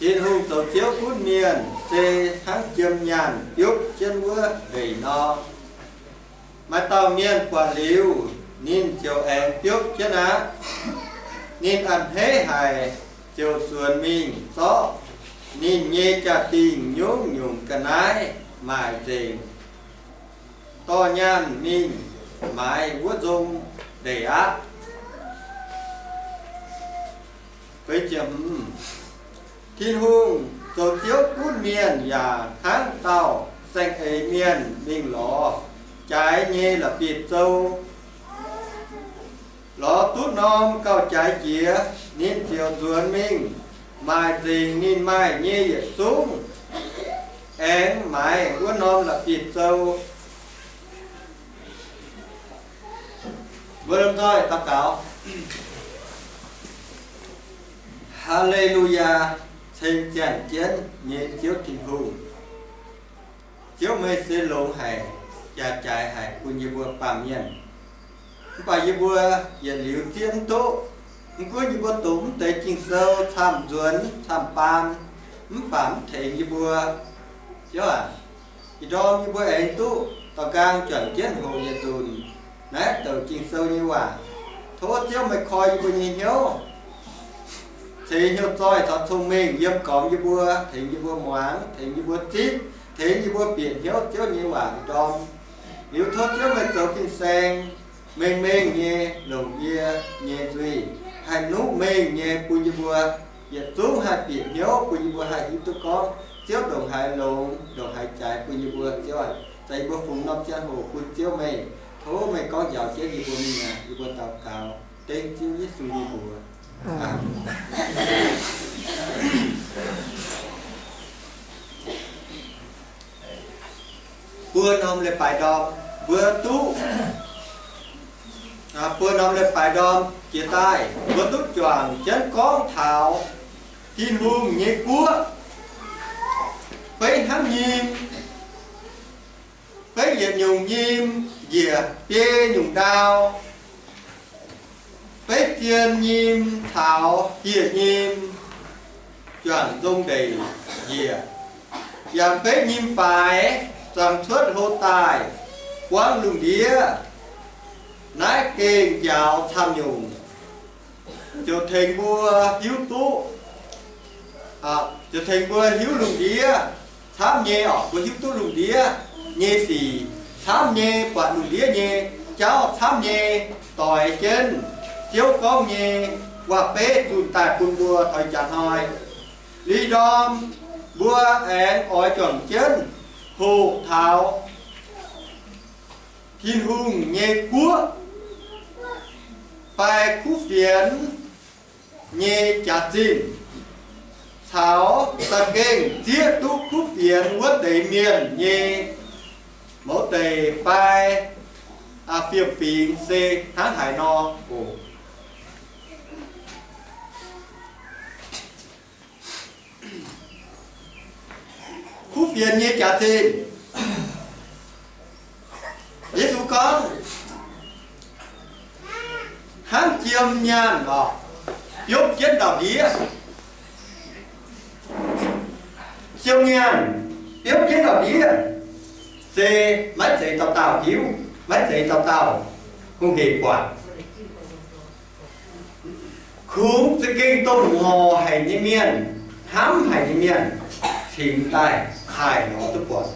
Tin-Hungh zoux Ziouv gunv mienh se hnangv jiem nyaanh biopv jienv wuov ndeic nor. Maaih dauh mienh buatc liuz, ninh ziouc aengx biopv jienv aqv. Ninh a'hneiv haic, ziouc nzuonx mingh zorqv ninh nyei jaa-dingh nyungc-nyungc ga'naaiv maaic nzengc, dorh nyaanh mingh maaiz wuov nzong ndeic aqv. Tin-Hungh zoux Ziouv gunv mienh yaac hnangv dauh saeng-eix mienh mingh lorz jaaix nyei la'bieiv-zou. Lorz duqv norm gauh jaaix jiex, ninh ziouc nzuonx mingh maaic nzengc ninh maaih nyei yietc zungv, aengx maaiz wuov norm la'bieiv-zou. Mbuo lomh nzoih daux gaux. Haa^le^lu^yaa, ceng ziangh jienv nyei Ziouv Tin-Hungh. Ziouv, meih se longx haic yaac jaaix haic bun yie mbuo baamh mienh. Mv baac yie mbuo yietc liuz zieqv mv duqv. Mv gunv yie mbuo doqc mv deix Ging-Sou camv-nzuonx camv-baan, mv baac mv tengx yie mbuo. Ziouv aac, ih ndorm yie mbuo aengx duqv daux nqaang juangc jienv hoqc yietc nzunc naaiv douc Ging-Sou nyei waac. Tov Ziouv meih koi yie mbuo nyei hnyouv, ceix hnyouv zoih caux cong-mengh yiem gormx yie mbuo, tengx yie mbuo muangx, tengx yie mbuo zipv, tengx yie mbuo bieqc hnyouv Ziouv nyei waac ndorm. Liuz tov Ziouv meih zoux fin-saeng mengh mengh nyei longc yie nyei nzuih, haih nuqv mengh nyei bun yie mbuo yietc zungv haih bieqc hnyouv, bun yie mbuo haih hiuv duqv gorngv Ziouv ndongc haaix longx, ndongc haaix jaaix bun yie mbuo. Ziouv aac, zai yie mbuo fungx norm ziangh hoc bun Ziouv meih. Tov meih gorngv njaaux jienv yie mbuo mingh aqv. Yie mbuo daux gaux dengv Ziouv Yesu nyei mbuox. Buo norm leiz-baaix ndorm mbuo duqv, buo norm leiz-baaix ndorm jiex daaih mbuo duqv juangc jienv gorngv taux Tin-Hungh nyei guoqv, beiv hnangv nyim, beiv yietc nyungc nyim njiec biei nyungc ndau, beiv zien nyim caux hieh nyim juangc nzong ndeic njiec, yaac beiv nyim faix zuangx cuotv hlo daaih buangv lungh ndiev. Naaiv gengh njaaux camv nyungc, ziouc tengx mbuo hiuv duqv, ziouc tengx mbuo hiuv lungh ndiev camv nyei oc. Mbuo hiuv duqv lungh ndiev nyei sic camv nyei, buatc lungh ndiev nyei jauv camv nyei, doix jienv Ziouv gorngv nyei waac-beiv zunh daaih bun mbuo taux ih jaax hnoi. Liuz ndorm mbuo aengx oix juangc jienv hoqc taux Tin-Hungh nyei guoqv fai kuv fienx nyei jaax-zinh, caux za'gengh zieqv duqv kuv fienx wuov deix mienh nyei mouz deic fai fiem-fingx se hnangv haaix nor oc. Kuv fienx nyei jaax-zinh, Yesu gorngv, hnangv jiem nyaanh oc, biopv jienv ndau-ndiev. Jiem nyaanh biopv jienv ndau-ndiev se maiv zeiz dauh dauh hiuv, maiv zeiz dauh dauh hungh hec buatc. Kungx za'gengh dongh lorz haic nyei mienh, hnamv haic nyei mienh, cingx daaih haih lorz duqv buatc.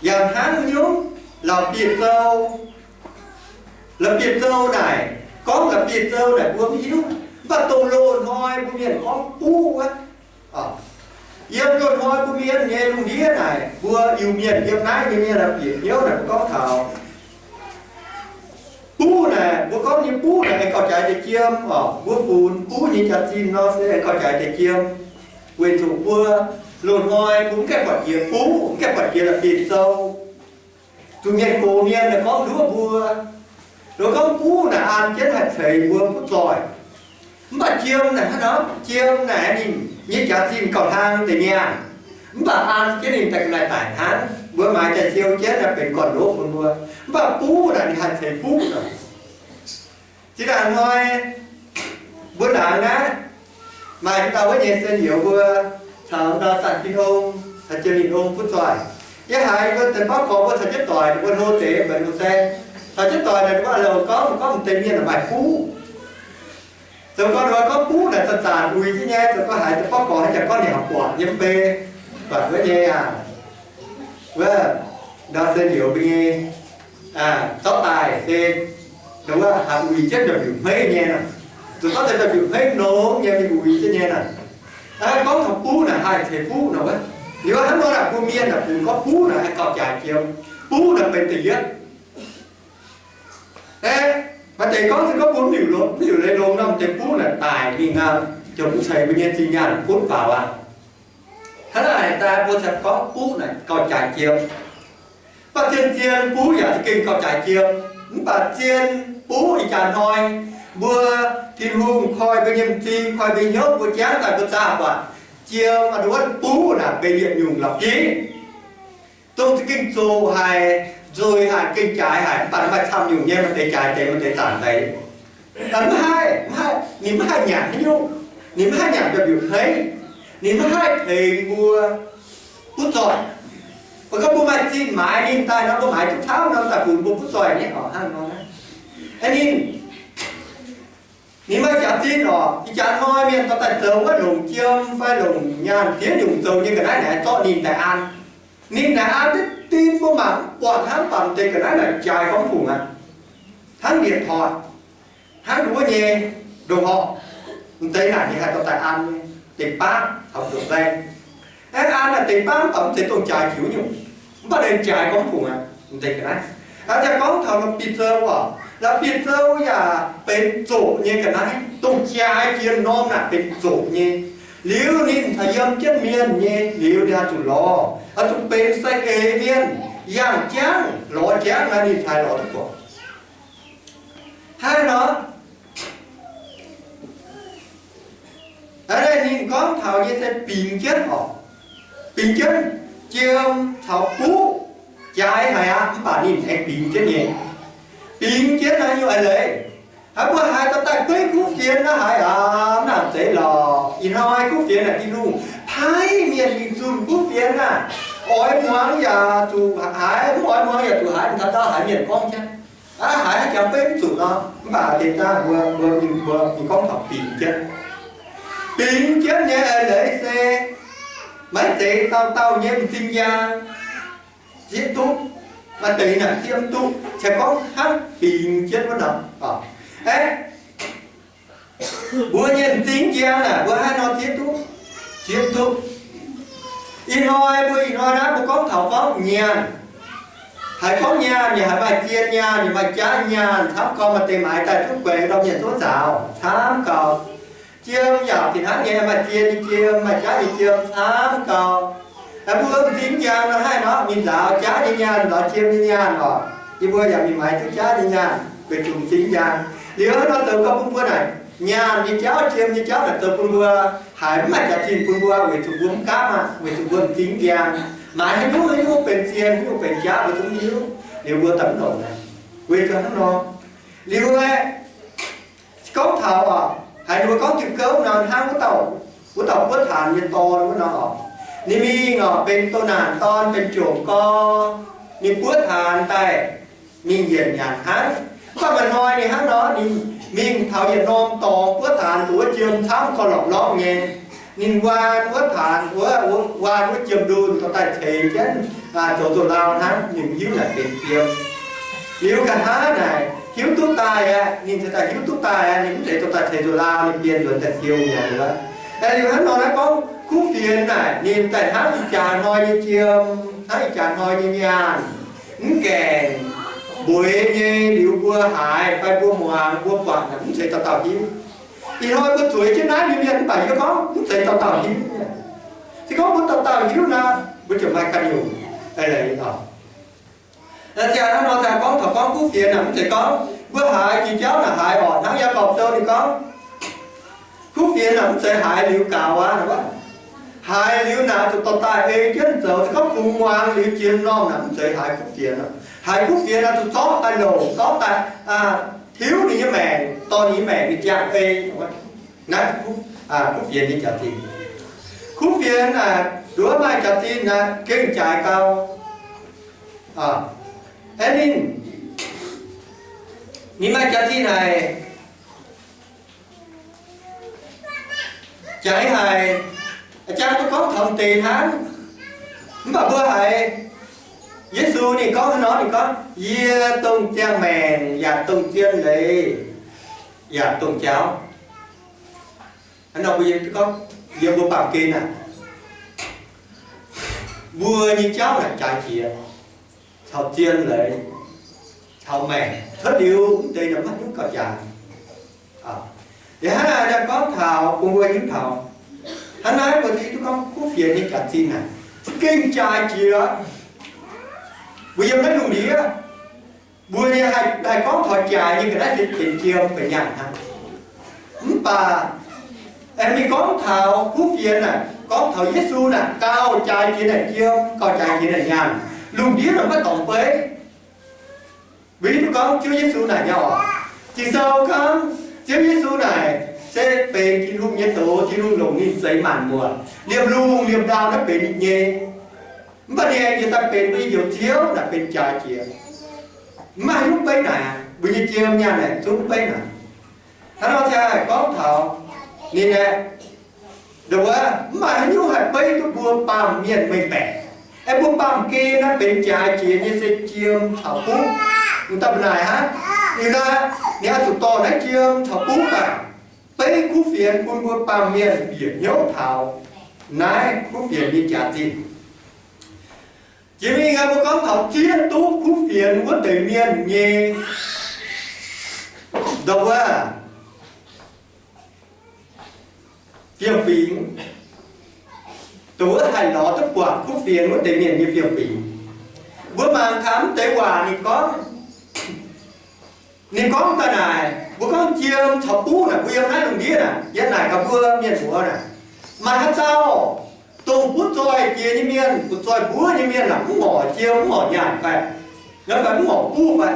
Yaac hnangv nyungc, la'bieiv-zou, la'bieiv-zou naaic, gorngv la'bieiv-zou naaic mbuo mv hiuv, mv baac dongh loz-hnoi mbuo mienh gorngv buv wuov, yiem loz-hnoi mbuo mienh nyei lungh ndiev naaic, mbuo Iu-Mienh yiem naaiv nyei mienh bieqc hnyouv naaic mbuo gorngv taux buv naaic, mbuo gorngv nyei buv naaic aengx gauh jaaix deix jiem oc. Mbuo funx buv nyei jaax-zinh nor se aengx gauh jaaix deix jiem. Weic zuqc mbuo loz-hnoi mbuo mv gaengh buatc jiex buv, mv gaengh buatc jiex la'bieiv-zou. Zuqc mienh gox mienh naaic gorngv nduov mbuo, nduov gorngv buv naaic an jienv haih ceix mbuo buv zoih. Mv baac jiem naaic hnangv nor, jiem naaic ninh nyei jaax-zinh gauh hlang deix nyaanh, mv baac an jienv ninh daaih ga'naaiv daic hnangv. Mbuo maaiz daaih siou jienv naaic benx gorn-ndoqv bun mbuo. Mv baac buv naaic ninh haih ceix buv nor. Ih zanc hnoi mbuo laangz naaiv maaih dauh wuov nyei sen youz mbuo caux dauh Zanc Tin Ong, caux Jiem Ninh Ong butv zoih. Yie haiz mbuo deix bauv gorx mbuo caux jienv doic ninh mbuo hlo deix mbenc hlo saeng. Caux jienv doic naaic ninh mbuo louc gorngv, gorngv m'deix mienh maaih buv. Zoux gorngv ninh mbuo gorngv buv naaic zanc-zanc uix jienv nyei, zoux gorngv haiz deix bauv gorx haaix jaax gorngv ninh haih buatc nyei mv bei, buatc wuov nyei aac. Wuov ndau sen youz mbuo nyei zorqv daaih se wuov haih uix jienv ndau-mbiuc hmeiv nyei naaic. Zoux gorngv deix ndau-mbiuc hmeiv nongx nyei mingh uix jienv nyei naaic. Gorngv taux buv naaic haih ceix fuqv nor wuov. Liuz hnangv nor naaic mbuo mienh naaic bungx gorngv buv naaic haih gauh jaaix jiem. Buv naaic benx da'yietv. Aeqv, maaih deix gorngv se gorngv mbuo mv liuc lo, mv liuc leiz longx nor, m'deix buv naaic daic mingh nor, ziouc mv ceix mbuo nyei zinh nyaanh butv faaux aqv. Hnangv naaic daaih mbuo cingx gorngv buv naaic gauh jaaix jiem. Mv baac zien-zien buv yaac za'gengh gauh jaaix jiem. Mv baac zien buv ih jaax hnoi, mbuo Tin-Hungh koi mbuo nyei m'zing, koi mbuo hnyouv, mbuo jangv daaih mbuo zaah buatc jiem a'nduov buv naaic benx yietc nyungc la'bieiv. Dongh za'gengh zoqc haic, nzueic haic, gengh jaaix haic, mv baac maaih camv nyungc nyei, maaih deix jaaix deix, maaih deix zanc deix. Mv haih, mv haih, ninh mv haih nyanc haaix nyungc, ninh mv haih nyanc ndau-mbiuc hmeiv, ninh mv haih tengx mbuo butv zoih. Mv baac gorngv mbuo maaih zinh maaiz ninh daaih nor, mbuo maaiz duqv camv nor, daaih bun mbuo butv zoih nyei oc, hnangv nor. Ninh Ninh maaih jaax zinh oc. Ih jaax hnoi mienh dorh daaih zoux wuov longc jiem fai longc nyaanh ziex nyungc zoux nyei ga'naaiv naaic zorqv ninh daaih an. Ninh naaic an diqv dinh mbuo mangc mv buatc hnangv, mv baac m'deix ga'naaiv naaic jaaix gorngv fungc aqv. Hnangv ndiec toic, hnangv nduov nyei ndongc horc, m'deix naaic ninh haih dorh daaih an nyei, deix baav taux nzuqc nzaeng. Aeqv, an naaic deix baav mv baac mv zeiz dongh jaaix jiux nyungc, mv baac ninh jaaix gorngv fungc aqv. M'deix ga'naaiv, aeqv, gorngv taux la'bieiv-zou oc, la'bieiv-zou yaac benx zoqc nyei ga'naaiv, dongh jaaix jiex norm naaic benx zoqc nyei. Liuz ninh caux yiem jienv mienh nyei liuz, ninh oix zuqc lorz, oix zuqc benx sai-eix mienh, yangh jangv lorz jangv naaiv ninh cingx lorz duqv gorqv. Hnangv nor, aa, ninh gorngv taux nyei se bingx jienv oc. Bingx jienv, jiem caux buv jaaix haic aqv, mv baac ninh aengx bingx jienv nyei. Bingx jienv naaiv nyungc eix leiz, haaix mbuo haiz dorh daaih gueiv kuv fienx naaiv haiz aqv, mv nangc zeiz lorqc. Ih hnoi kuv fienx naaic Tin-Hungh paaiv mienh mingh zunh kuv fienx naaic, oix muangx yaac zuqc haiz, mv oix muangx yaac zuqc haiz, taux ndau haiz mienh gorngv jienv, aa, haiz haaix jangx beiv mv zuqc nor. Mv baac deix daaih mbuo, mbuo mingh, mbuo mingh gorngv taux bingx jienv. Bingx jienv nyei eix leiz se maiv zeiz dauh dauh nyei m'zing njang zieqv duqv. Maaih deix naaic zieqv mv duqv, se gorngv hnangv bingx jienv wuov nor. Aeqv, mbuo nyei m'zing njang naaic mbuo haaix nor zieqv duqv? Zieqv duqv. Ih hnoi mbuo, ih hnoi naaiv mbuo gorngv taux gorngv nyaanh. Haiz gorngv nyaanh, yaac haiz maaih zien nyaanh, yaac maaih jaav nyaanh, camv gau maaih deix maaiz daaih duqv guaix ndau mienh zuov nzaaux, camv gau. Jiem yaac fih hnangv nyei, maaih zien nyei jiem, maaih jaav nyei jiem, camv gau. Mbuo m'zing njang nor haih nor mingh nzaaux jaav nyei nyaanh, nzaaux jiem nyei nyaanh oc. Yie mbuo yaac mingh maaiz duqv jaav nyei nyaanh weic zuqc m'zing njang. Liuz nor zoux gau bun mbuo naaic nyaanh nyei jauv, jiem nyei jauv naaic zoux bun mbuo haiz mv maaih jaax-zinh bun mbuo weic zuqc mbuo mv gaamv aqv, weic zuqc mbuo m'zing njang. Maaiz haaix nyungc haaix nyungc benx zien, haaix nyungc benx jaav mbuo zungv hiuv. Liuz mbuo daaih mv longc aqv. Weic zuqc hnangv nor, liuz aeqv, gorngv taux oc, haiz ninh mbuo gorngv diuh gouv nor hnangv wuov dauh, wuov dauh buov taanx nyei dorn wuov nor oc. Ninh mingh oc, benx doh naanc dorn, benx jomc gorx, ninh buov taanx daaih, ninh yienc nyanc hnangv. Mv baac maaih hnoi ninh hnangv nor, ninh mingh taux yietc norm dorngx buov taanx, doqc wuov jiem camv gau lorqc lorqc nyei. Ninh waan wuov taanx, wuov, waan wuov jiem ndunh dorh daaih ceix jienv zoux nzou-lauh hnangv, ninh mv hiuv naaic benx jiem. Liuz nqa'haav naaic hiuv duqv daaih aqv, ninh ceix daaih hiuv duqv daaih aqv, ninh mv zeiz dorh daaih ceix nzou-lauh, ninh bien nzuonx daaih siou mi'aqv. Liuz hnangv nor naaiv gorngv kuv fienx naaic ninh daaih hnangv ih jaax hnoi nyei jiem, hnangv ih jaax hnoi nyei nyaanh, mv gaengh mbueix nyei. Liuz mbuo haiz fai mbuo muangx mbuo buatc naaic mv zeiz dauh dauh hiuv. Ih hnoi mbuo zueiz jienv naaiv nyei mienh mv baac yie gorngv mv zeiz dauh dauh hiuv nyei. Se gorngv mbuo dauh dauh hiuv nor, mbuo ziouc maaih ganh nyungc eix leiz oc. Ziangh hnangv nor daaih gorngv taux gorngv kuv fienx naaic mv zeiz gorngv mbuo haiz jiex jauv naaic haiz oc. Hnangv Yaagorpc Sou ninh gorngv, kuv fienx naaic mv zeiz haiz liuz gaux aqv. Haiz liuz naaic zuqc dorh daaih ei jienv zoux. Se gorngv kungx muangx liuz jiex norm naaic mv zeiz haiz kuv fienx. Haiz kuv fienx naaic zuqc zorqv daaih longc, zorqv daaih tiuv ninh nyei maengc, dorh ninh maengc mingh ziangh ei. Naaiv kuv fienx nyei jaax-zinh. Kuv fienx naaic nduov maaih jaax-zinh naaic gengh jaaix gau. Aeqv, ninh, ninh maaih jaax-zinh haic, jaaix haic, jang duqv gorngv taux deix hnangv. Mv baac mbuo haiz Yesu ninh gorngv haaix nor, ninh gorngv, Yie dongh ziangh maengc yaac dongh zien leiz yaac dongh jauv. Hnangv nor mbuo yie gorngv, yie mbuo baamh gen aah, mbuo nyei jauv naaic jaaix jiex caux zien leiz caux maengc cuotv liuz mv deix naaic maiv hiuv gauh jaaix. Liuz hnangv naaic daaih gorngv taux bun mbuo hiuv taux hnangv naaiv mbuo hiuv duqv gorngv kuv fienx nyei jaax-zinh naaic za'gengh jaaix jiex. Mbuo yiem naaiv lungh ndiev, mbuo nyei haih gorngv taux jaaix nyei ga'naaiv se benx jiem benx nyaanh hnangv. Mv baac aengx mingh gorngv taux kuv fienx naaic, gorngv taux Yesu naaic, gauh jaaix jiex naaic jiem, gauh jaaix jiex naaic nyaanh. Lungh ndiev naaic maiv dorngc beiv. Mbuo hiuv duqv gorngv Ziouv Yesu naaic nyei oc. Ging-Sou gorngv Ziouv Yesu naaic se benx Tin-Hungh nyei Doz, Tin-Hungh longc ninh zeix maanc muoc, liemh lungh liemh ndau naaiv benx ninh nyei. Mv baac ninh aengx yietc daaih benx mbuo nyei Njoux Ziouv naaic benx jaaix jiex. Mv maaih hiuv beiv naaic, mbuo nyei jiem nyaanh naaic zungv beiv naaic. Hnangv nor ziangh haih gorngv taux ninh aeqv, nduov, mv maaih haaix nyungc haih beiv duqv mbuo baamh mienh mengh baeqc. Aeqv, mbuo baamh gen naaiv benx jaaix jiex nyei se jiem caux buv. Mv daaih mbuo naaic hnangv, liuz naaiv ninh oix zuqc dorh naaiv jiem caux buv daaih beiv kuv fienx bun mbuo baamh mienh bieqc hnyouv taux naaiv kuv fienx nyei jaax-zinh. Jiex mingh aeqv, mbuo gorngv taux zieqv duqv kuv fienx wuov deix mienh nyei, nduov, fiem-fingx, dongh wuov haih lorz duqv buatc kuv fienx wuov deix mienh nyei fiem-fingx. Mbuo mangc gaax mv deix waac ninh gorngv, ninh gorngv daaih naaic, mbuo gorngv jiem caux buv naaic, mbuo yiem naaiv lungh ndiev naaic, yie naaic gaax mbuo mienh muoz naaic, maaih haaix dauh dongh butv zoih jiex nyei mienh, butv zoih mbuov nyei mienh naaic mv ngorc jiem mv ngorc nyaanh fai? Fai mv ngorc buv fai?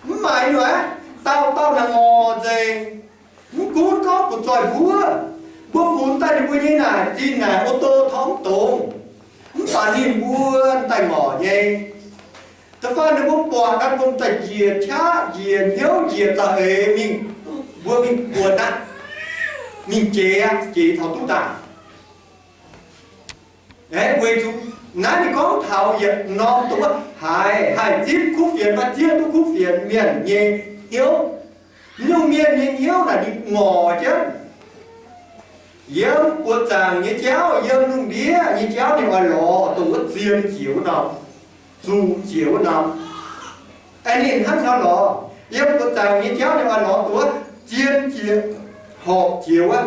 Mv maaih nyungc aqv. Dauh dauh naaic ngorc nzengc. Mv gunv gorngv butv zoih mbuov, mbuo funx daaih ninh mbuo nyei naaic zinh naaic o do taux mv dongz, mv baac ninh mbuo daaih ngorc nyei. Da'faanh ninh mbuo buatc naaiv, bun daaih njiec qaqv, njiec hnyouv, njiec za'eix mingh, mbuo mingh buonc aqv, mingh jiex aqv, jiex taux duqv daaih. Weic zuqc naaiv ninh gorngv taux yietc norm dongh wuov haiz, haih zipv kuv fienx fai zieqv duqv kuv fienx mienh nyei hnyouv. Mv nyungc mienh nyei hnyouv naaic ninh ngorc jienv. Yiem buoz-zaangc nyei jauv, yiem lungh ndiev nyei jauv ninh oix lorz dongh wuov zien jiex wuov norm, zuqc jiex wuov norm. Aengx ninh hnangv nor lorz, yiem buoz-zaangc nyei jauv ninh oix lorz dongh wuov zien jiex, horpc jiex wuov.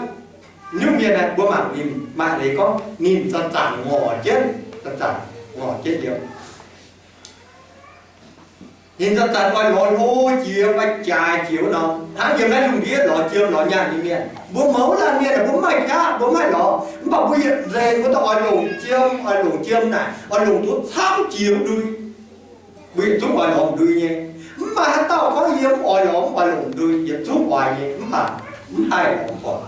Nyungc mienh aeqv, mbuo mangc ninh maaih leiz gorngv ninh zanc-zanc ngorc jienv, zanc-zanc ngorc jienv yiem. Ninh zanc-zanc oix lorz hlo jiex fai jaaix jiex wuov norm. Hnangv yiem naaiv lungh ndiev lorz jiem lorz nyaanh nyei mienh, mbuo mouz laanh mienh aeqv, mbuo mv maaih qaqv, mbuo mv maaih lorz. Mv baac mbuo yietc nzengc mbuo daaih oix longc jiem, oix longc jiem naaic, oix longc duqv camv jiex wuov ndui. Mbuo yietc zungv oix lorz ndui nyei. Mv maaih haaix dauh gorngv yie mv oix lorz, mv oix longc ndui, yietc zungv oix nyei, mv baac mv haih lorz mv buatc.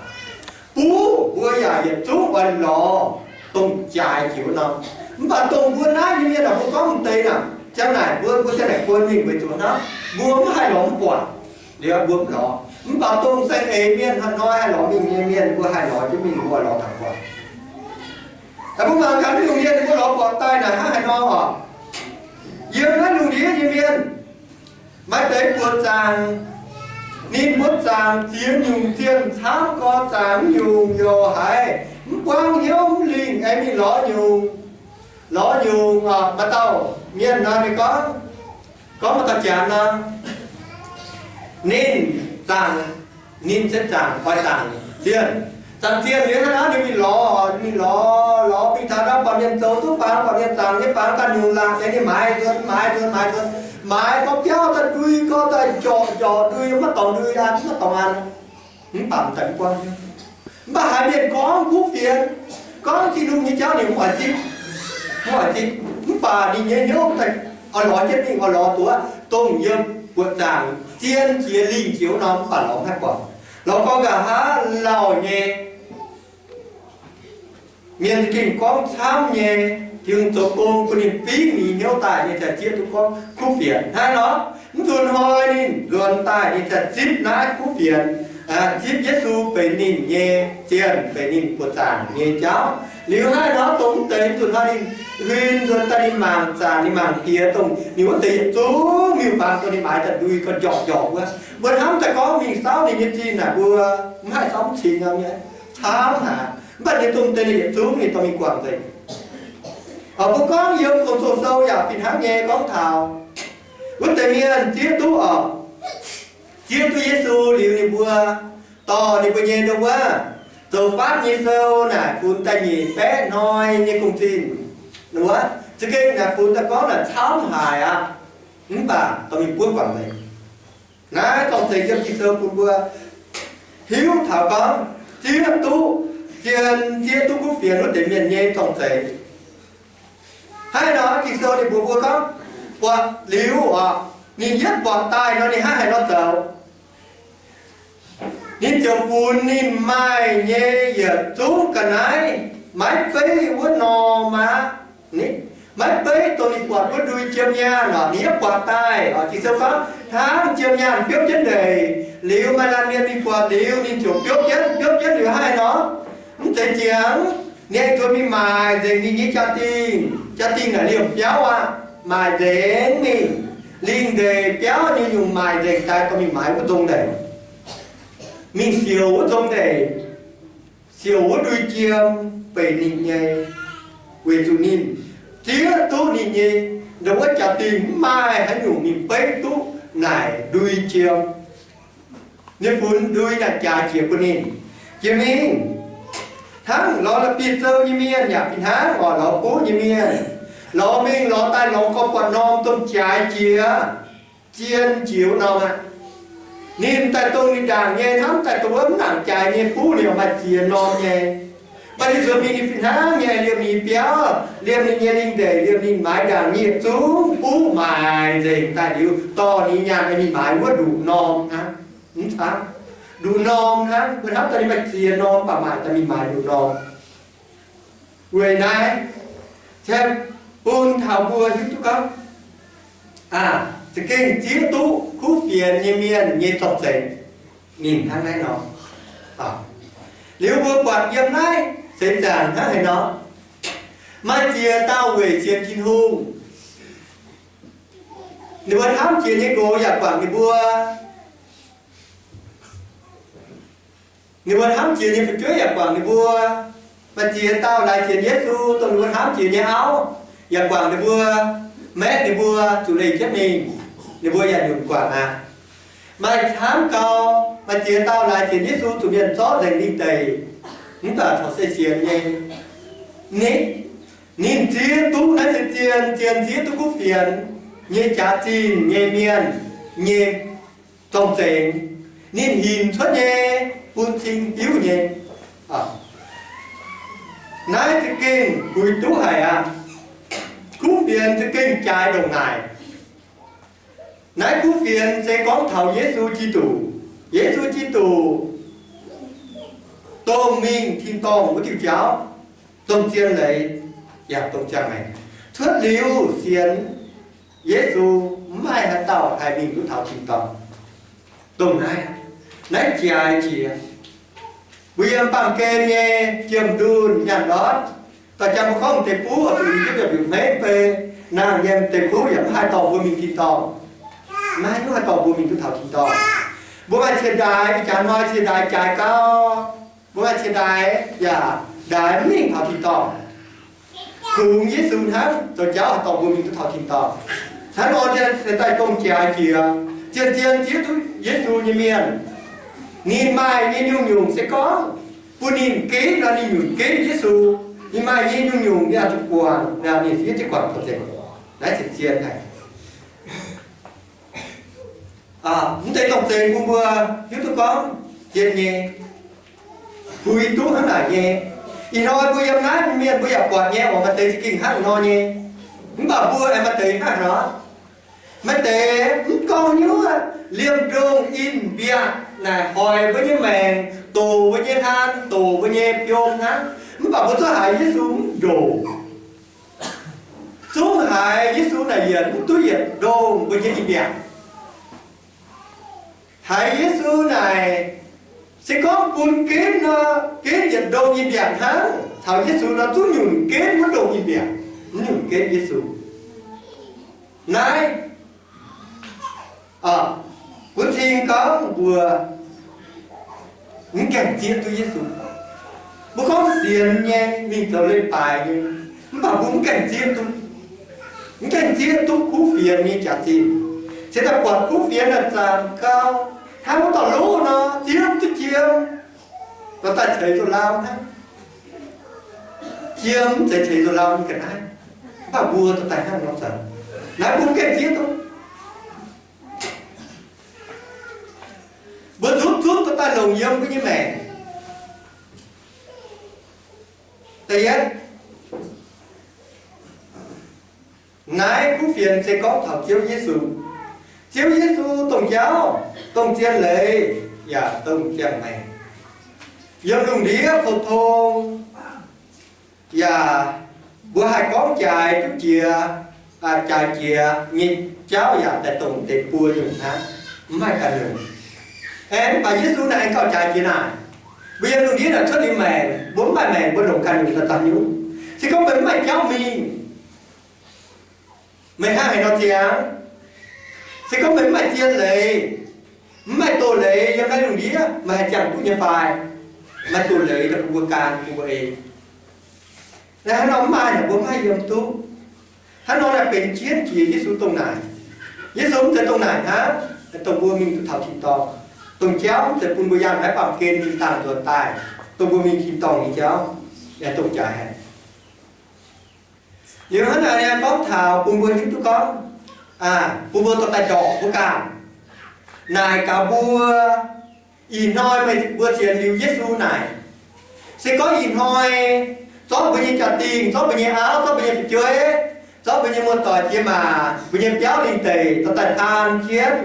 Buv mbuo yaac yietc zungv oix lorz dongh jaaix jiex wuov norm. Mv baac dongh mbuo naaiv nyei mienh aeqv, mbuo gorngv m'deix naaic, ziang naaic mbuo, mbuo ziang naaic buonc mingh weic zuqc hnangv mbuo mv haih lorz mv buatc, liuz mbuo mv lorz. Mv baac dongh saeng-eix mienh hnoi-hnoi haih lorz mingh nyei mienh, mbuo haih lorz jienv mingh, mbuo lorz taux buatc. Mbuo mangc gaax mv nyungc mienh mbuo lorz buatc daaih naaic hnangv haaix nor oc. Yiem naaiv lungh ndiev nyei mienh, maaih deix buoz-zaangc, ninh mbuo zaangc ziex nyungc zienh camv gorx, zaangc mv nyungc youc haiz, mv buangv hnyouv mv lingh aengx mingh lorz nyungc, lorz nyungc. Maaih dauh mienh nor ninh gorngv, gorngv maaih dauh janx nor, ninh zaangc, ninh se zaangc oix zaangc zienh. Zaangc zienh liuz hnangv naaiv ninh mingh lorz, mingh lorz, lorz mingh taux naaiv buatc mienh zoux duqv fangx, buatc mienh zaangc nyei fangx ganh nyungc laangc, ninh maaiz nzuonx, maaiz nzuonx, maaiz nzuonx, maaiz gorngv biauv daaih ndui, gorngv daaih njorqc, njorqc ndui, maiv dorngc ndui an, maiv dorngc an. Mv baac m'daaih mv buangv. Mv baac haiz mienh gorngv kuv fienx, gorngv Tin-Hungh nyei jauv ninh mv oix zipv, mv oix zipv. Mv baac ninh nyei hnyouv daaih oix lorz jienv mingh, oix lorz duqv dongh yiem buoz-zaangc zien jiex lingh jiex wuov norm, mv baac lorz mv haih buatc. Lorz gorngv nqa'haav lauh nyei mienh za'gengh gorngv camv nyei, Tin-Hungh zoux gong bun ninh fingx mingh hnyouv daaih nyei, ziouc zieqv duqv gorngv kuv fienx. Hnangv nor, mv nzunc hnoi ninh nzuonx daaih nyei, ziouc zipv naaiv kuv fienx, zipv Yesu benx ninh nyei zienh, benx ninh buoqc zaangc nyei jauv. Liuz hnangv nor, dongh mv deix mv nzunc hnoi ninh huin nzuonx daaih, ninh mangc zaangc, ninh mangc piex dongh ninh wuov deix yietc zungv miuc-fangx, dongh ninh maaiz daaih ndui ga'njorqc njorqc wuov. Mbuo hnamv daaih gorngv mingh saauv ninh nyei zingh naaic, mbuo mv haih saauv mv cingx nyei, camv haic. Mv baac ninh dongh deix ninh yietc zungv ninh dorh mingh guangc nzengc. Mbuo gorngv yiem Gong-Zoh sou yaac fih hnangv nyei gorngv taux wuov deix mienh zieqv duqv oc, zieqv duqv Yesu liuz, ninh mbuo dorh ninh mbuo nyei ndo wuov Zoux Fatv nyei sou naaic funx da'nyeic baeqv hnoi nyei gong-zinh wuov, za'gengh naaic funx daaih gorngv naaic camv haic aqv. Mv baac dorh mingh buov guangc nzengc. Naaiv zorng-zengx yiem Ging-Sou bun mbuo hiuv taux gorngv zieqv duqv, zien zieqv duqv kuv fienx wuov deix mienh nyei zorng-zengx. Hnangv nor Ging-Sou ninh mbuox mbuo gorngv, buatc liuz oc, ninh yietv buatc daaih nor, ninh hnangv haaix nor zoux? Ninh ziouc funx ninh maaih nyei yietc zungv ga'naaiv, maiv beiv wuov norm aqv. Maiv beiv dongh ninh buatc wuov ndui jiem nyaanh oc, ninh yietv buatc daaih oc. Ging-Sou gorngv hnangv jiem nyaanh biopv jienv ndeic liuz, maaih laanh mienh mingh buatc liuz, ninh ziouc biopv jienv. Biopv jienv liuz hnangv haaix nor? Mv zeiz ziangx, ninh aengx zuqc mingh maaic nzengc ninh nyei jaa-dingh. Jaa-dingh naaic liemh biauv aqv, maaic nzengc mingh. Lingh ndeic biauv nyei nyungc maaic nzengc daaih dorh mingh maaiz wuov nzong ndeic, mingh siouc wuov nzong ndeic, siouc wuov ndui jiem benx ninh nyei, weic zuqc ninh zieqv duqv ninh nyei ndo wuov jaa-dingh, mv maaih haaix nyungc mingh beiv duqv naaic ndui jiem. Ninh funx ndui naaic jaaix jiex bun ninh jiex mingh. Hnangv lorz la'bieiv-zou nyei mienh yaac fih hnangv oc, lorz buv nyei mienh, lorz mingh lorz daaih lorz gorx buatc norm dongh jaaix jiex, zien jiex wuov norm aqv. Ninh daaih dongh ninh ndaangc nyei hnamv daaih dongh wuov mv nangc jaaix nyei buv ninh yaac maaih ziex norm nyei. Mv baac ninh nzuonx mingh ninh fih hnangv nyei liemh ninh biauv, liemh ninh nyei lingh ndeic, liemh ninh maaiz ndaangc nyei yietc zungv buv maaic nzengc daaih liuz, dorh ninh nyaanh mingh maaiz wuov nduqc norm hnangv. Mv camv, nduqc norm hnangv. Mbuo hnamv daaih ninh maaih ziex norm, mv baac maaic daaih mingh maaiz nduqc norm. Weic naaiv, bun taux mbuo hiuv duqv gorngv, aa, za'gengh zieqv duqv kuv fienx nyei mienh nyei zorng-zengx ninh hnangv naaiv nor. Liuz mbuo buatc yiem naaiv seix zaangc hnangv haaix nor, maaih ziex dauh weic sienx Tin-Hungh, ninh mbuo hnamv jiex nyei nqox yaac guangc ninh mbuo. Ninh mbuo hnamv jiex nyei fu'jueiv yaac guangc ninh mbuo. Maaih ziex dauh laaix sienx Yesu, dongh ninh mbuo hnamv jiex nyei auv yaac guangc ninh mbuo, maeqv ninh mbuo zuqc leih jienv mingh, ninh mbuo yaac nyunc guangc aqv. Maaih camv gau, maaih ziex dauh laaix sienx Yesu zuqc mienh zorqv nzengc ninh deic, mv baac corc se sienx nyei. Ninh, ninh zieqv duqv naaiv se zien, zien zieqv duqv kuv fienx nyei jaax zinh nyei mienh nyei zorng-zengx. Ninh hinc cuotv nyei, bun cing hiuv nyei. Naaiv za'gengh puix duqv haic aqv. Kuv fienx za'gengh jaaix ndongc naaic. Naaiv kuv fienx se gorngv taux Yesu Giduc. Yesu Giduc dongh mingh tin-dorngh wuov diuh jauv, dongh zien leiz yaac dongh ziangh maengc. Cuotv liuz sienx Yesu, mv maaih haaix dauh haih mingh duqv taux tin-dorngh. Dongh naaiv, naaiv jaaix jiex. Mbuo yiem baamh gen nyei jiem-ndunh nyaanh ndortv, dorh jang mbuo gorngv deix buv oix zuqc i jienv mbiaauc hmeiv bei, nangh yiem deix buv yaac mv haih dorh mbuo mingh tin-dorngh. Mv haih, mv haih dorh mbuo mingh duqv taux tin-dorngh. Mbuo maaih ciex ndaaix, ih jaax hnoi ciex ndaaix jaaix gau. Mbuo maaih ciex ndaaix yaac ndaaix mv mingh taux tin-dorngh. Kungx Yesu hnangv zoux jauv haih dorh mbuo mingh duqv taux tin-dorngh. Hnangv nor se daaih dongh jaaix jiex, zien-zien zieqv duqv Yesu nyei mienh. Ninh maaih nyei nyungc-nyungc se gorngv bun ninh ginv nor, ninh nyunc ginv Yesu. Ninh maaih nyei nyungc-nyungc ninh oix zuqc guangc, ninh fiev jienv guangc taux nzengc. Naaiv zien-zien haic. Mv deix dongh zeiz bun mbuo hiuv duqv gorngv zien nyei, puix duqv hnangv naaic nyei. Ih hnoi mbuo yiem naaiv mienh mbuo yaac buatc nyei oc, maaih deix za'gengh hnangv nor nyei. Mv baac mbuo aengx maaih deix hnangv nor. Maaih deix mv gorngv nyuv, liemh ndongh in-mbiatc naaic hoic mbuo nyei maengc, doqc mbuo nyei hlan, doqc mbuo nyei biom hnangv. Mv baac mbuo zungv haiz Yesu mv ndoqc. Zungv haiz Yesu naaic yietc mv duqv yietc ndongh mbuo nyei in-mbiatc. Haiz Yesu naaic se gorngv bun ginv nor, ginv yietc ndongh in-mbiatc hnangv. Taux Yesu nor zungv nyunc ginv wuov ndongh in-mbiatc, mv nyunc ginv Yesu. Naaiv gunv cing gorngv mbuo mv gaengh zieqv duqv Yesu. Mbuo gorngv sienx nyei mingh zoux leiz-baaix nyei, mv baac mbuo mv gaengh zieqv duqv, mv gaengh zieqv duqv kuv fienx nyei jaax-zinh. Se daaih buatc kuv fienx naaic zanc gau, hnangv wuov dorh loh nor, zieqv duqv jiem, dorh daaih ceix nzunc lauh hnangv. Jiem mv zeiz ceix nzunc lauh nyei ga'naaiv, mv baac mbuo dorh daaih hnangv nor zoux. Naaiv mbuo mv gaengh zieqv duqv. Mbuo zutv zutv dorh daaih longc yiem mbuo nyei maengc. Da'yietv, naaiv kuv fienx se gorngv taux Ziouv Yesu. Ziouv Yesu dongh jauv, dongh zien leiz, yaac dongh ziangh maengc. Yiem lungh ndiev pou-tong, yaac mbuo haih gorngv jaaix duqv jiex, jaaix jiex nyei jauv yaac daaih dongh deix buo nyungc hnangv, mv maaih ganh nyungc. Aengx mv baac Yesu naaic aengx gauh jaaix jiex naaic. Mbuo yiem lungh ndiev naaic cuotv liuz maengc, mbuo mv maaih maengc mbuo longc ganh nyungc daaih daaih nyungc. Se gorngv meih mv maaih jauv mingh, meih hnangv haaix nor ziangh? Se gorngv meih mv maaih zien leiz, mv maaih doz-leiz yiem naaiv lungh ndiev, meih haih ziangh duqv nyei fai? Maaih doz-leiz daaih bun mbuo gan, bun mbuo ei. Naaiv hnangv nor mv maaih naaic mbuo mv haih yiem duqv. Hnangv nor naaic benx jienv jiex Yesu dongh naaic. Yesu mv zeiz dongh naaic hnangv, dongh mbuo mingh duqv taux tin-dorngh. Dongh jauv mv zeiz bun mbuo yangh naaiv baamh gen mingh dangh nzuonx daaih, dongh mbuo mingh tin-dorngh nyei jauv, yaac dongh jaaix haic. Liuz hnangv naaic gorngv taux bun mbuo hiuv duqv gorngv, bun mbuo dorh daaih ndorpc mbuo ganh. Naaic gaax mbuo, ih hnoi meih mbuo sienx liuz Yesu naaic, se gorngv ih hnoi zorqv mbuo nyei jaa-dingh, zorqv mbuo nyei auv, zorqv mbuo nyei fu'jueiv, zorqv mbuo nyei muoz-doic, diex maac, mbuo nyei biauv, lingh deic, dorh daaih taan jienv,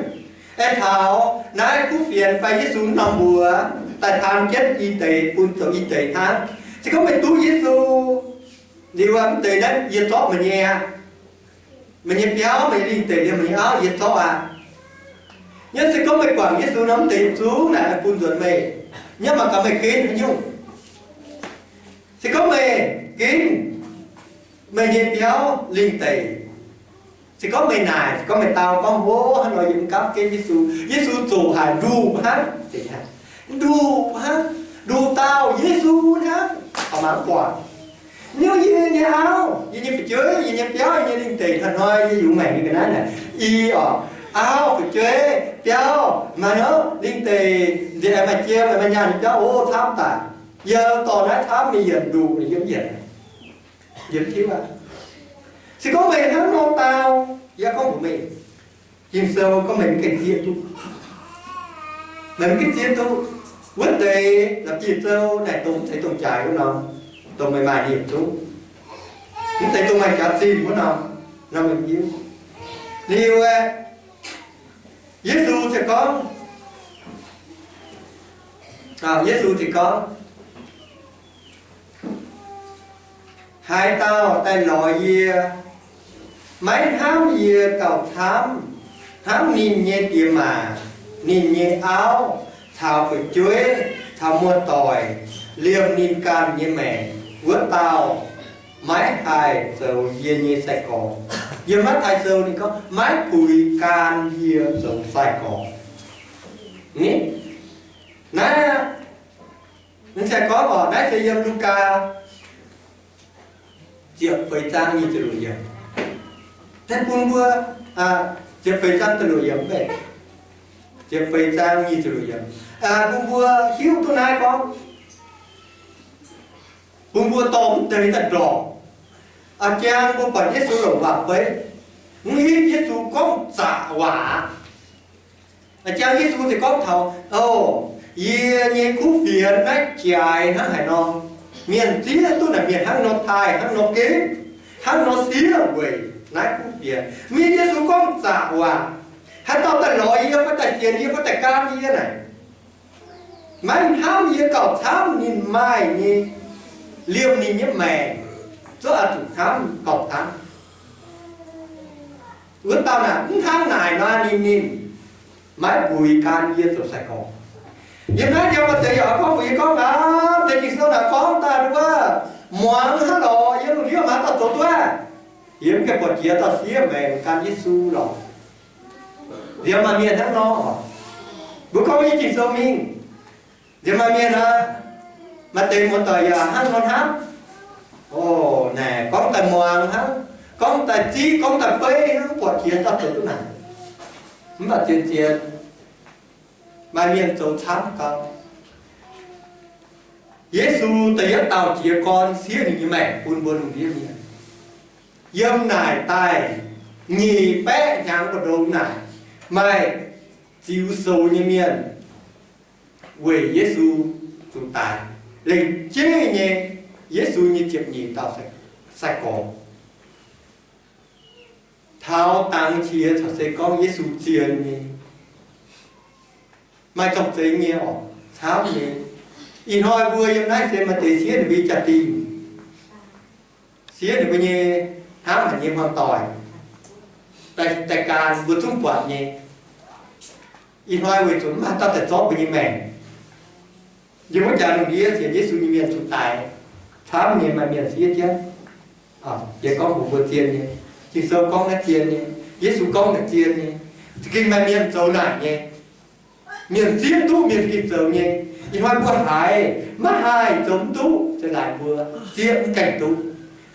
aengx taux naaiv kuv fienx fai Yesu norm mbuox daaih taan jienv ih deix bun zoux ih deix hnangv. Se gorngv meih duqv Yesu liuz, mv deix naaiv yie zorqv meih nyei aqv. Meih nyei biauv, meih nyei lingh deic, liemh meih nyei auv yie zorqv aqv. Yie se gorngv meih guangc Yesu nor, mv deix yietc zungv naaic bun nzuonx meih. Yie mangc gaax meih ginv haaix nyungc. Se gorngv meih ginv meih nyei biauv, lingh deic, se gorngv meih naaic, se gorngv meih dau gorngv, hov, hnangv nor yie mv gaamv ginv Yesu. Yesu zoqc haic, nduqc hnangv, nduqc hnangv, nduqc dauh Yesu hnangv, oix mangc guangc. Nyungc yie nyei auv, yie nyei fu'jueiv, yie nyei biauv, yie nyei lingh deic, hnoi-hnoi yie yungz maengc nyei ga'naaiv naaic, i orqc, auv, fu'jueiv, biauv, maaih norm lingh deic, nziex maaih jiem, maaih nyaanh nyei biauv, o, camv daic. Yie dorh naaiv camv mingh yienc nduqc, yie mv yienc, yie mv hiuv aqv. Se gorngv meih hnangv nor dau, yie gorngv mbuox meih, Ging-Sou gorngv meih mv gaengh zieqv duqv. Meih mv gaengh zieqv duqv. Wuov deix la'bieiv-zou naaic dongh mv zeiz dongh jaaix wuov nor, dongh meih maaih ninh yietc zungv, mv zeiz dongh maaih jaax-zinh wuov nor, nor meih hiuv. Liuz aeqv, Yesu ziouc gorngv, Yesu ziouc gorngv, Haaix dauh daaih lorz yie, maiv hnamv yie gauh camv, hnamv ninh nyei diex maac, ninh nyei auv, caux fu'jueiv, caux muoz-doic, liemh ninh ganh nyei maengc, wuov dauh maiv haih zoux yie nyei sai-gorx. Yiem Matv^taai Sou ninh gorngv, maiv puix gan yie zoux sai-gorx. Ni, naaiv, naaiv se gorngv orqc, naaiv se yiem Lugaa ziepc feix zaang nyic ziepc luoqc yiemc. Daaih bun mbuo, ziepc feix zaang ziepc luoqc yiemc, ziepc feix zaang nyic ziepc luoqc yiemc, bun mbuo hiuv duqv naaiv gorngv, bun mbuo dorh mv deix daaih ndorpc. A'jang mbuo buatc Yesu longc waac-beiv, mv hitv Yesu gorngv zaqc waac. A'jang Yesu ziouc gorngv taux, o, yie nyei kuv fienx naaiv jaaix hnangv haaix nor, mienh zieqv duqv naaic mienh hnangv nor taaih, hnangv nor gemv, hnangv nor siev weic naaiv kuv fienx. Mienh Yesu gorngv zaqc waac, haaix dauh daaih lorz yie fai daaih sienx yie fai daaih gan yie naaic, maiv hnamv yie gauh camv ninh maaih nyei, liemh ninh nyei maengc, zuov oix zuqc hnamv gauh camv. Wuov dauh naaic mv hnangv naaic nor, ninh, ninh maiv buix gan yie zoux sai-gorx. Yiem naaiv jiex maaih deix yaac gorngv mbuox yie gorngv, Aav, deix Ging-Sou naaic gorngv daaih wuov, muangx hnangv lorz yiem lungh ndiev maaih dauh zoux duqv, yie mv gaengh buatc jiex dauh siev maengc gan Yesu lorqc. Nziex maaih mienh hnangv nor, mbuo gorngv yie Ging-Sou mingh, nziex maaih mienh aqv. Maaih deix muoz-doic yaac hnangv nor hnamv, o, naaic gorngv daaih muangx hnangv, gorngv daaih ziqv, gorngv daaih beiv hnangv, buatc jiex dauh zoux duqv naaic. Mv baac zien-zien maaih mienh zoux camv gau. Yesu da'yietv dauh jiez gorn siev ninh nyei maengc bun mbuo lungh ndiev mienh. Yiem naaic daaih nyic baeqv hnyangx mbu'ndongx naaic, maaih ziux soux nyei mienh weic Yesu zuqc daic. Lengc jeiv nyei, Yesu nyei ziepc nyeic dauh sai-gorx. Taux dangx qiex caux se gorngv Yesu zien nyei, maaih zorng-zengx nyei oc, camv nyei. Ih hnoi mbuo yiem naaiv se maaih deix siev ninh mbuo nyei jaa-dingh, siev ninh mbuo nyei hnamv haic nyei hmuangv doic, daaih, daaih gan mbuo zungv buatc nyei. Ih hnoi weic zuqc mv maaih dauh daaih zorqv mbuo nyei maengc. Yiem wuov jaax lungh ndiev sienx Yesu nyei mienh zuqc daic, camv nyei, maaih mienh siev jienv. Yie gorngv mbuox mbuo zien nyei, Ging-Sou gorngv naaiv zien nyei, Yesu gorngv naaic zien nyei. Za'gengh maaih mienh zoux naaic nyei. Mienh zieqv duqv mienh za'gengh zoux nyei. Ih hnoi mbuo haiz maiv haih zoux mv duqv, se laaix mbuo zieqv mv gaengh duqv.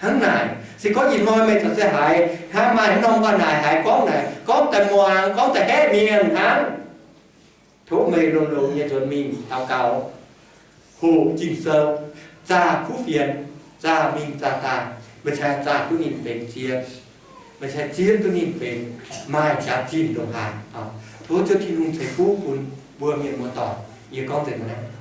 Hnangv naaic, se gorngv ih hnoi meih caux se haiz hnangv maaih haaix norm ga'naaiv haiz gorngv naaic, gorngv daaih muangx, gorngv daaih haeqv mienh hnangv, tov meih longx-longx nyei nzuonx mingh daux gaux, hoqc Ging-Sou, zaah kuv fienx, zaah mingh zaah daaih, meih cingx zaah duqv ninh benx zieqv, meih cingx zieqv duqv ninh benx maaih jaax zinh ndongc haaix. Tov Ziouv Tin-Hungh ceix fuqv bun mbuo mienh muoz-doic. Yie gorngv nzengc naaiv.